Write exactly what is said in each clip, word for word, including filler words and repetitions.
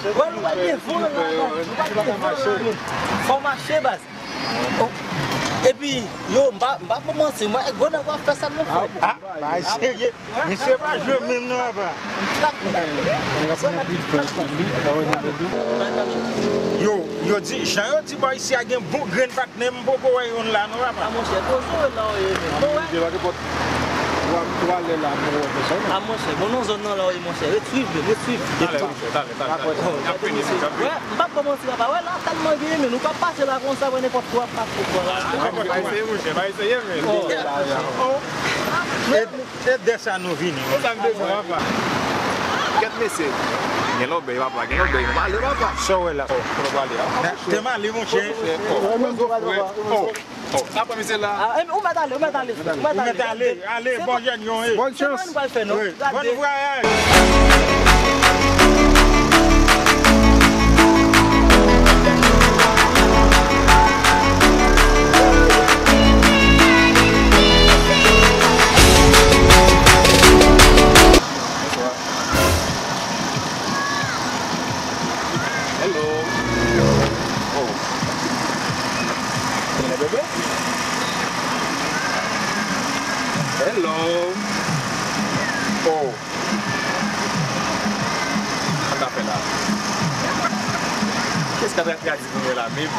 Wè, nou pral devan nan la, baz. Nou pral devan nan la, men. Fò mache, baz. Oh. Epi, yo, m pa, m pa pou manti, mwen, gwo nèg w ap fè sa, non, frè. Ah, bagay serye. Misye pa jwe menm, non, papa. Yo, yo di, jan yo di bò isi a gen bon grenn patnè, m poko wè youn la, non, papa. A, monchè, poze w la w ye, men. Bon, wè. Misye pa gen pòt twa, twa lè la, m poko wè pèsòn, non. A, monchè, bon, nan zòn nan la w ye, monchè. Ret swiv, men, ret swiv. Talè, talè, talè. Oh, y ap fini, y ap fini. Wè, m p ap kòmanse, papa. Wè, la, tèlman gen, men, nou p ap pase la konsa, wè, nenpòt kou ap pase, kwa. Ah, pa eseye, monchè, pa eseye, men. Oh. Oh. E dè sa nou vini. Konsa m te di, papa. Kèt mesye. Gen lòbèy, papa, gen lòbèy. Nou pale, papa. Sa w wè la? Oh, kote w prale a? Te m ale, monchè. Oh. Oh, apa misye la? Ah, eh, ou mèt ale, ou mèt ale, ou mèt ale. Ou mèt ale, ale, bon jèn yo, eh. Bòn chans. Se pa nou pral fè, non. Wi, bon vwayaj. Hello. Oh. Hello. Oh. Sa n ap fè la? Kiyès k ap tradi pou mwen la menm?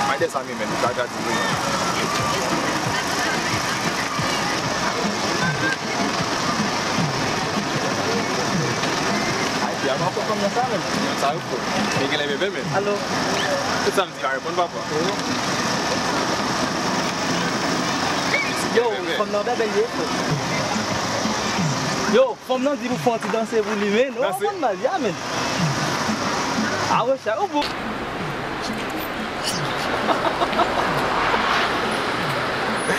Ay, de sa menm, men, tradi pou mwen. Ay, pi avan, fò fanm nan sa menm. Sa yo fò. Li genlè bebe, men. Alo. Tout sa m di pa reponn, papa. Yo, fanm nan bebe, li ye fò. Yo. Fanm nan di pou fè yon ti danse pou li, men. Ou konprann mal, ya, men. A, monchè, ou bon.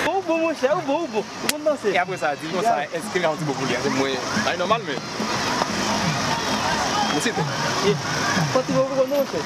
Ou bon, monchè, ou bon, ou bon. Ou konn danse. E apre sa, di l konsa, èske l ka yon ti bo pou li a? Se mwen, bay nòmal, men. Ou site. Fè yon ti bo pou nou, monchè.